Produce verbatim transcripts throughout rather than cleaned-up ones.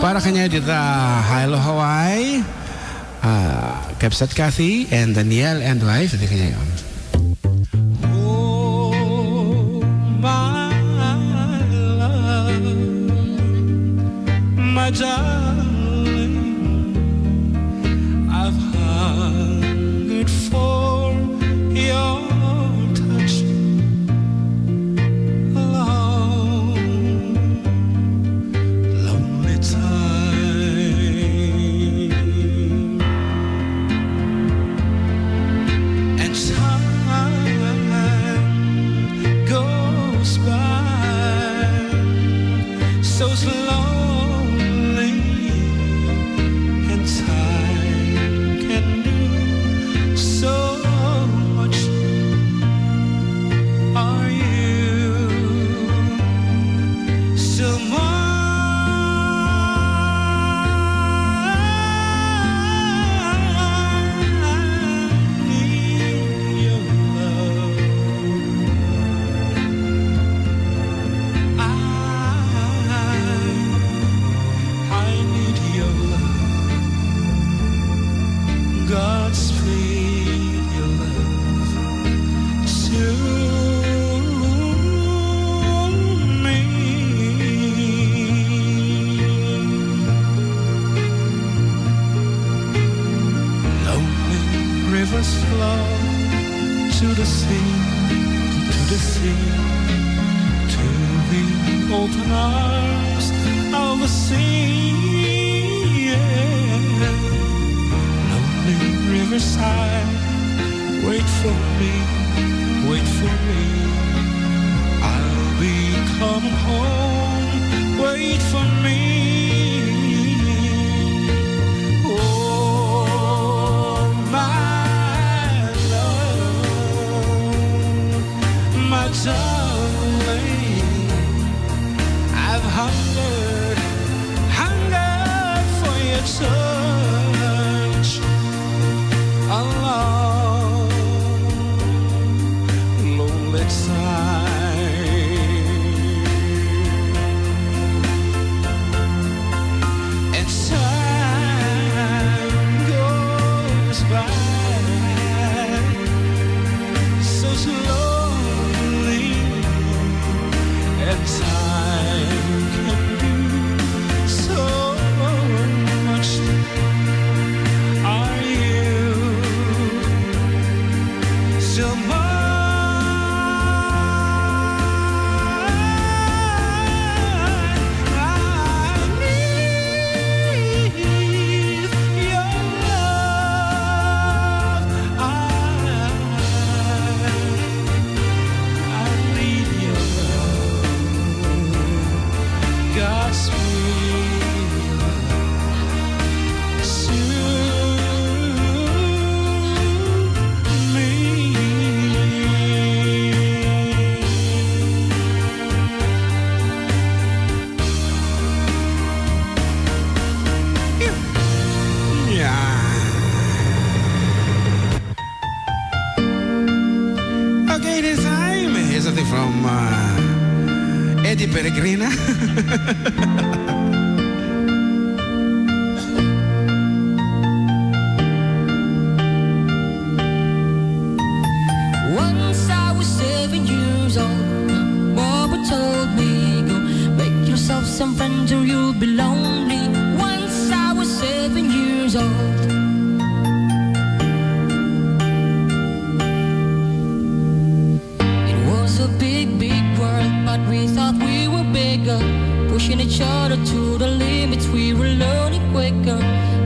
Para kaniayo dita Hello Hawaii, ah, Kebsat Kathy and Daniel and wife, dita kaniayo. Oh, my love, my darling, I've hungered for your touch long, lonely time. And time goes by so slowly, and time can do so much. Are you someone I need your love? I, I need your love. Godspeed your love to me. Lonely rivers flow to the sea, to the sea, to the open arms of the sea. Yeah. Lonely riverside, wait for me, wait for me. I'll be coming home, wait for me. Oh, my love, my darling, I've hungered, hungered for your touch a long, lonely time. And time goes by so slowly, and time can do so much. Are you someone I need your love? I, I need your love. Godspeed your love to me. Yeah. Okay, this time is something from, uh, Eddie Peregrina. Once I was seven years old, Mama told me, "Go make yourself some friends or you'll be lonely." Once I was seven years old. It was a big, big world, but we thought we were bigger. Pushing each other to the limits, we were learning quicker.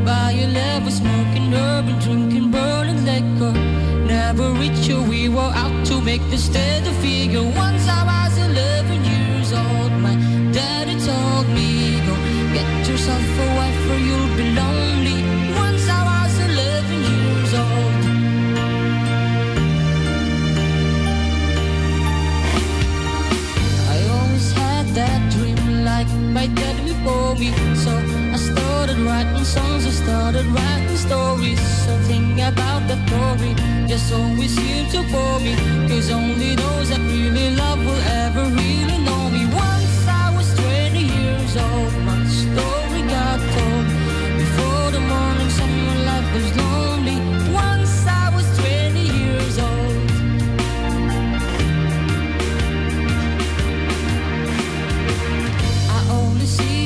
By eleven, smoking herb and drinking burning liquor. Never richer, we were out to make the state a figure. Once I was eleven years old, my daddy told me, "Go get yourself a wife or you'll be lonely." Once I was eleven years old. I always had that dream, like my dad before me. So I started writing songs, I started writing stories. Something about that glory just always seemed to bore me. 'Cause only those that really love will ever really know me. Once I was twenty years old, my story got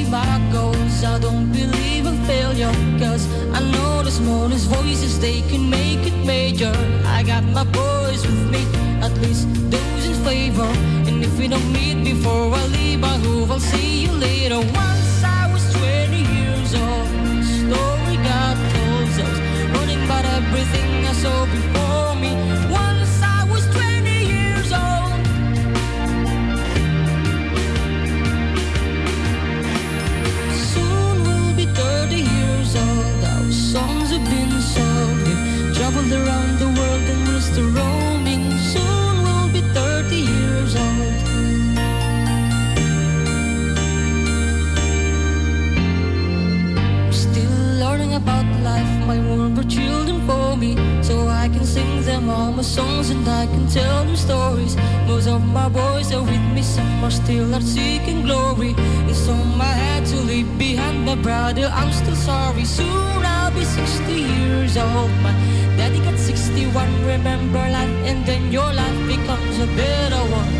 Back goes, I don't believe in failure, 'cause I know the smallest voices, they can make it major. I got my boys with me, at least those in favor. And if we don't meet before I leave, I hope I'll see you later. Once I was twenty years old, story got told. I was running, but everything I saw before me. Once I was twenty years old. Soon we'll be thirty years old. Our songs have been sold. We've traveled around the world and we're still roaming. Soon we'll be thirty years old. Still learning about life. My world brought children for me, so I can sing them all my songs and I can tell them stories. Most of my boys are with me, some are still out seeking glory. And some I had to leave behind, but brother, I'm still sorry. Soon I'll be sixty years old. My daddy got sixty-one. Remember life, and then your life becomes a better one.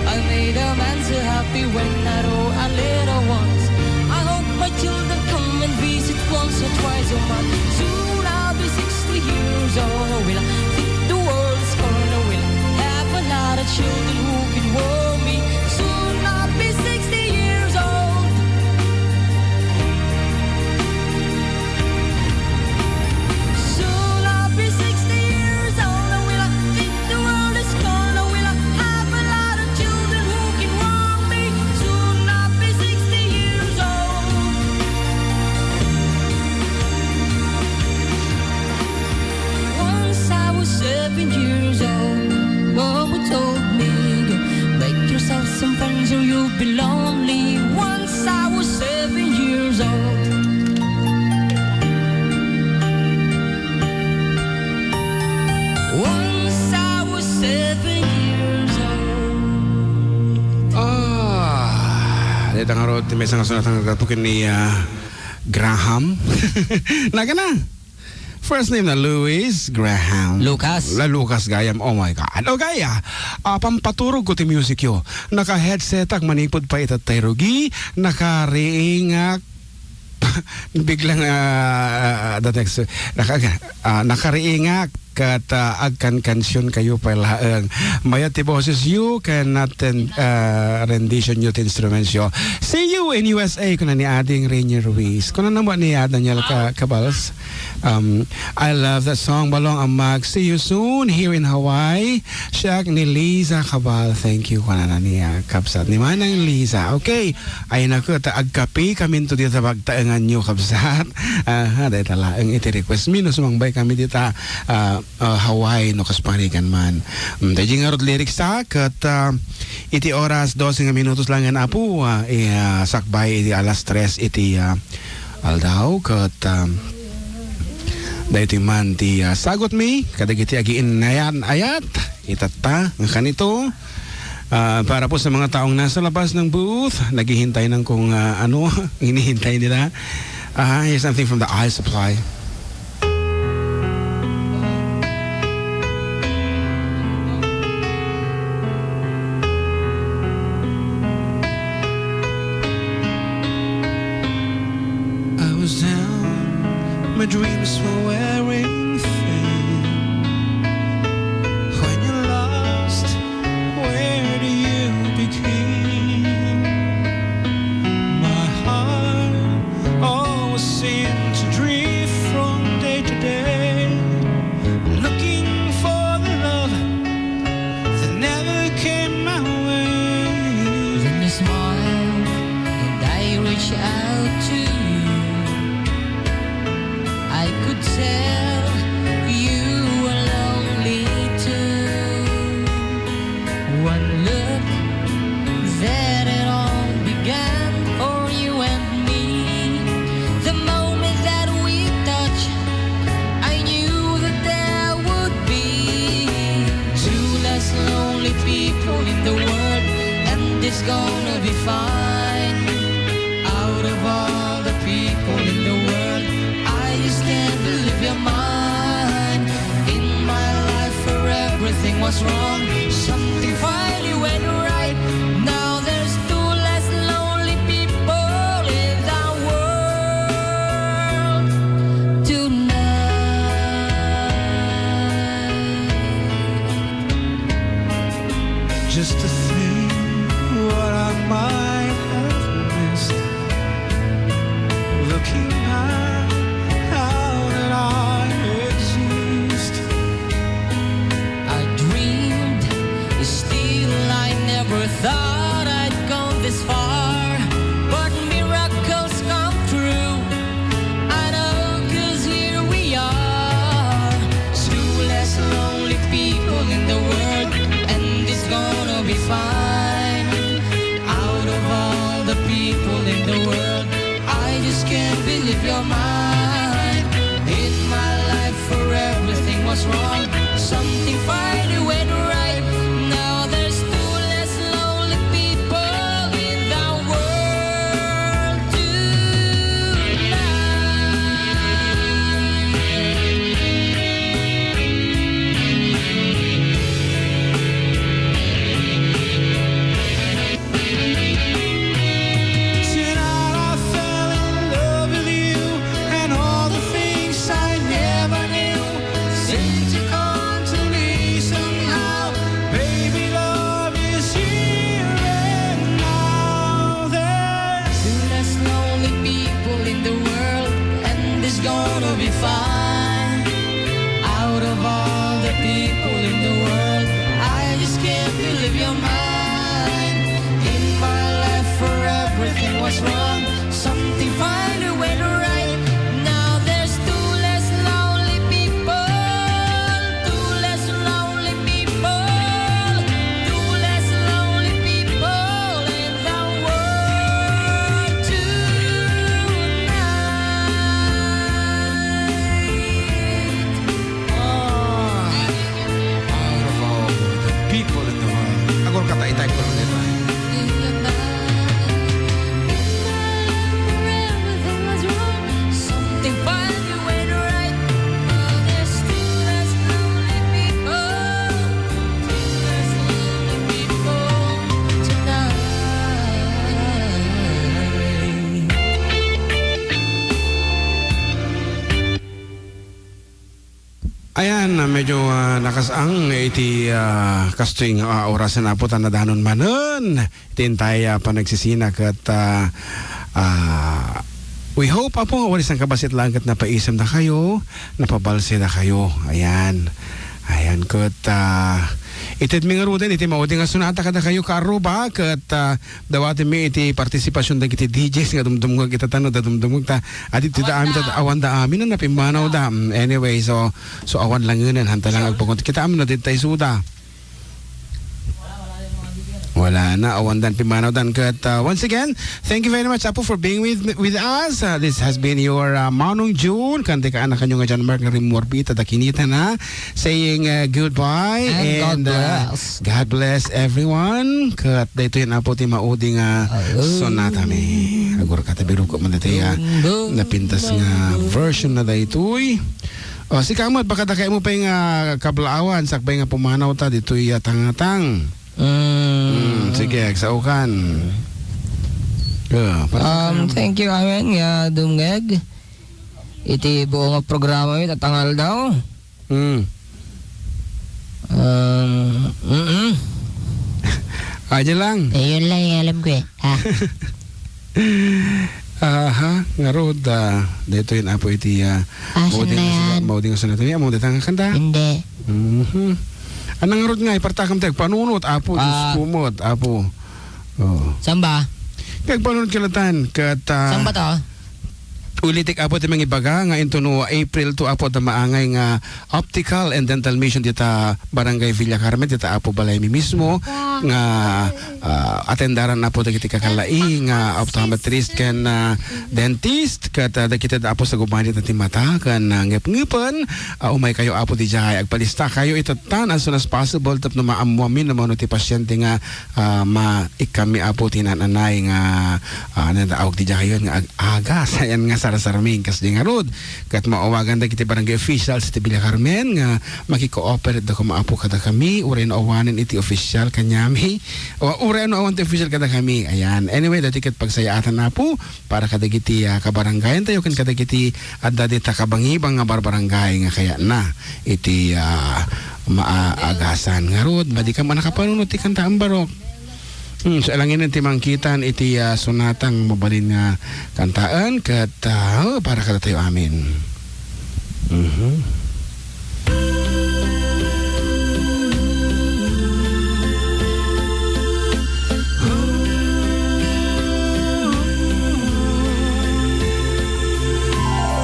I made a man so happy when I wrote a little once. I hope my children come and visit once or twice a month. Soon I'll be sixty years old. Will I think the world is gonna, will I have a lot of children who can warm me? Soon I'll be sixty years old. Soon I'll be sixty years old. Will I think the world is gonna, will I have a lot of children who can warm me? Soon I'll be sixty years old. Once I was seven years old, Mama told me, "Go make yourself some friends or you'll be lonely." Once I was seven years old. Once I was seven years old. Ah, dayta ngarud ti maysa nga sonata nga aggapu ken ni, ah, Graham. Nagana. First name na Louis Graham. Lucas. La Lucas gayam. Oh my God. Okay, ah. Ah, pampaturog ko ti music yo. Naka-headset ak manipud pa itattay rugi. Nakariingak. Biglang, ah, the next, naka-, ah, nakariingak ket, ah, agkankansion kayo pay laeng. Mayat ti boses yo ken nat-, ah, rendition yo ti instruments yo. See you in U S A, kuna ni Ading Rainier Ruiz. Kuna na mo ni, ah, Daniel Ka-, Cabals. Um, I love that song, Balong Amag. See you soon here in Hawaii. Siak ni Liza Cabal. Thank you, kuna na ni, ah, kabsat ni Manang Liza. Okay. Ay, naku, ta agkape kaminto dita pagtaengan nyo, kabsat. Aha, dayta laeng iti request mi, no sumangbay kami dita, ah, ah, Hawaii, no kas parigan man. Mm, daydi ngarud lyrics ta, ket, ah, iti oras, dose nga minutos lang nga apo, ah, eh, ah, sakbay iti alas tres iti, ah, aldaw, ket, ah, daytoy man ti, ah, sagot mi kadagiti agiinnayan-ayat itatta nga kanito. Ah, para po sa mga taong nasa labas ng booth, naghihintay ng kung, ah, ano, hinihintay nila. Ah, here's something from the Eye Supply. I was down, my dreams were wearing thin. When you lost, where do you begin? My heart always seemed to drift from day to day, looking for the love that never came my way. Then you smiled and I reached out to you. I could tell you were lonely too. One look, then it all began for you and me. The moment that we touched, I knew that there would be two less lonely people in the world, and it's gonna be fine. Out of all the people in the world, I just can't believe you're mine. If you're mine, in my life where everything was wrong, something finally went right. Now there's two less lonely people in the world tonight. Tonight I fell in love with you, and all the things I never knew seem to come to me somehow. Baby, love is here and now. There's two less lonely people in the world, and it's gonna be fine. Out of all the people in the world, I just can't believe you're mine. In my life where everything was wrong, something finally went right. Now there's two less lonely people, two less lonely people, two less lonely people in the world tonight. Ah, out of all the people in the world. Agur ka, tay, tay, ko lang, tay. Something finally went right. Now there's two less lonely people, two less lonely people tonight. Ayan, ah, medyo, ah, nakasang iti, ah, kastoy nga, ah, orasen, Apo, ta nadanon manen iti intay, ah, panagsisina ket, ah, ah, we hope, Apo, nga wen sangkabassit laeng ket napaisemdakayo, napabalsidakayo. Ayan. Ayan, ket, ah, itedmi ngaruden iti maudi nga sonata kadakayo, kaarruba, ket, ah, dawatenmi iti partisipasion dagiti D Js nga dumdumngeg ita, tano da dumdumngeg ta, adda ida amin, ta awan da amin a napimmanawda. Mm, anyway, so, so awan langenen, hanta lang agpakunta. Kitaem no dita isuda. Wala na, awan dan pimmanawdan ket, uh, once again, thank you very much, Apo, for being with, with us. Uh, this has been your, uh, Manong June. Kanti ka anak kanyo nga John Mark nga rimmuarbi ita da kinita na, saying, uh, goodbye and, uh, God bless everyone. Ket daytoy, Apo, ti maudi nga sonata mi. Agur ka, tabiruko man daytoy, ah, napintas nga version na daytoy. O, sika met, baka dakay mo pay nga kablaawan, sakbay nga pumanaw ta ditoy, ah, tangatang. Mm. Mm, sige, agsaokan. Ah, para sa Um, thank you, amen, nga dumngeg iti buong programa mi, tatangal daw. Mm. Um, mm-mm. Aja lang. Eh, yun lang yung alam ko eh. Ha? Aha, ngarud, ah, dito yun, Apo, iti, ah, Asan maudi na nga suna-, yan? Maudi nga sunat. Ammom dayta nga kanta? Hindi. Mhm. Anang ngarud nga, ipartakam tayo, panunot, Apo, Diyos Ah. ko, mot, Apo. Oo. Saan ba? Kaya panunot ka latan, kat, ah, Saan ba to? Ulitik, Apo, ti mangibaga nga intono April two, Apo, da maangay nga optical and dental mission dita Barangay Villa Carmen, dita, Apo, balay mi mismo nga, ah, atendaran, Apo, dagiti kakalai nga optometrist ken, ah, dentist, ket, ah, dagiti, Apo, sagumani ti mata ken, ah, ngepngepen, ah, umay kayo, Apo, didiay. Agpalista kayo itatta as soon as possible tapno maammoamin no mano ti pasiente nga ah, ma-, ikkanmi, Apo, ti naan-anay nga, ah, nadaawag ti diayon nga ag-, agas. Ayan nga sarsarming kasdi ngarud. Ket maawagan dagiti barangay officials ti Villa Carmen nga maki-cooperate da koma, Apo, kadakami. Uray no awanen iti official kaniami. O, uray no awan ti official kadakami. Ayan. Anyway, dati ket pagsayaatan, Apo, para kadagiti, ah, kabarangayan tayo ken kadagiti adda dita kabangibang nga barbarangay nga kayatna iti, ah, maagasan. Ngarud, madi ka man nakapanunot ti kantaen, barok. Hmm, so, alanginen ti mangkitan iti, ah, sonatang mabalin nga kantaen ket, ah, para kadatayo amin. Mhm.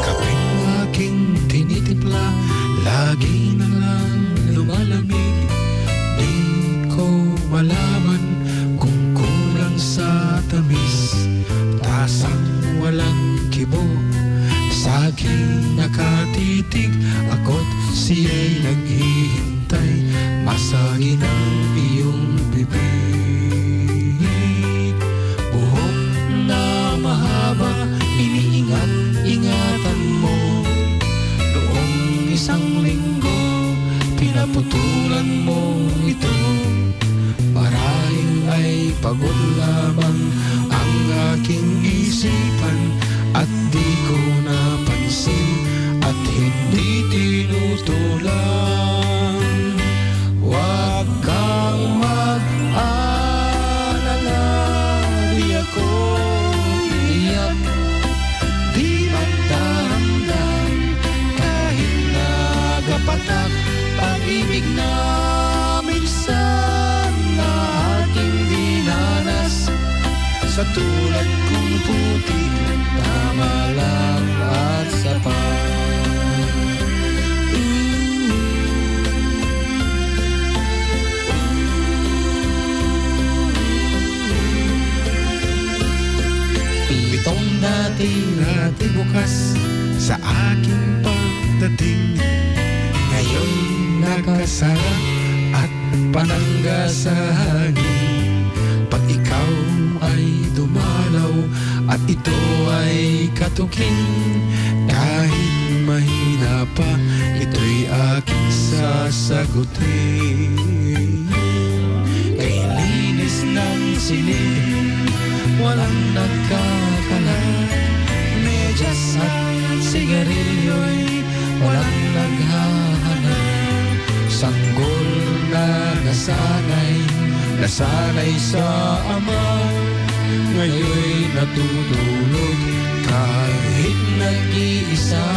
Kapeng aking tinitimpla, lagi na lang lumalamig. Di ko malaman kung kulang sa tamis, tasang walang kibo. King nakatitig, akot siya'y naghihintay, masaginang iyong bibig. Buhok na mahaba, iniingat-ingatan mo. Noong isang linggo, pinaputulan mo ito. Marahil ay pagod lamang ang aking isipan at di ko napansin at hindi tinutulan. Huwag kang mag-alala, di ako iiyak, di magdaramdam kahit nagapatak pag-ibig na minsan na ating dinanas. Sa tulad kong puti, tama lang at sapat. Pitong dati-dati bukas sa aking pagdating. Ngayon nakasara at panangga sa hangin. Pag ikaw ay dumalaw at ito ay katukin, kahit mahina pa, ito'y aking sasagutin. Kay linis ng siling, walang nagkakalat. Medyas at sigarilyo'y walang naghahanap. Sanggol na nasanay, nasanay sa ama. Ngayon natutulog kahit nag-iisa.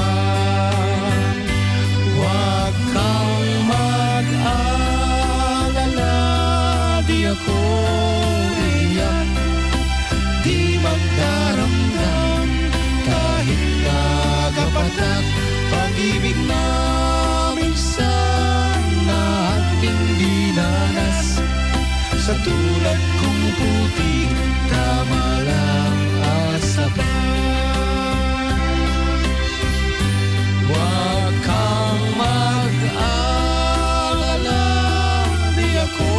Huwag kang mag-alala, di ako iiyak, di magdaramdam, kahit nagapatak pag-ibig na minsan na ating dinanas. Sa tulad kong puti, tama lang at sapat. Huwag kang mag-alala, di ako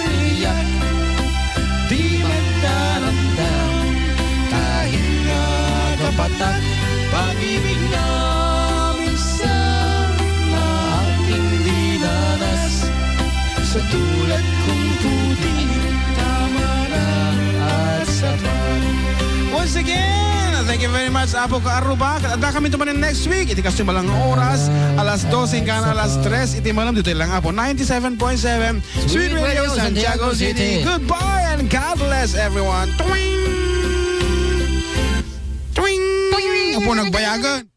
iiyak, di magdaramdam, kahit nagapatak pag-ibig na minsan na aking dinanas. Sa tulad kong puti, tama lang at sapat. Once again, thank you very much, Apo Kaaruba. Ket adda kami tumanen next week iti kastoy met nga oras, alas dose hanggan alas tres iti malem, ditoy lang, Apo, ninety-seven point seven Sweet Radio, Santiago City. Goodbye and God bless everyone. Twing! Twing! Apo, nagbayagan.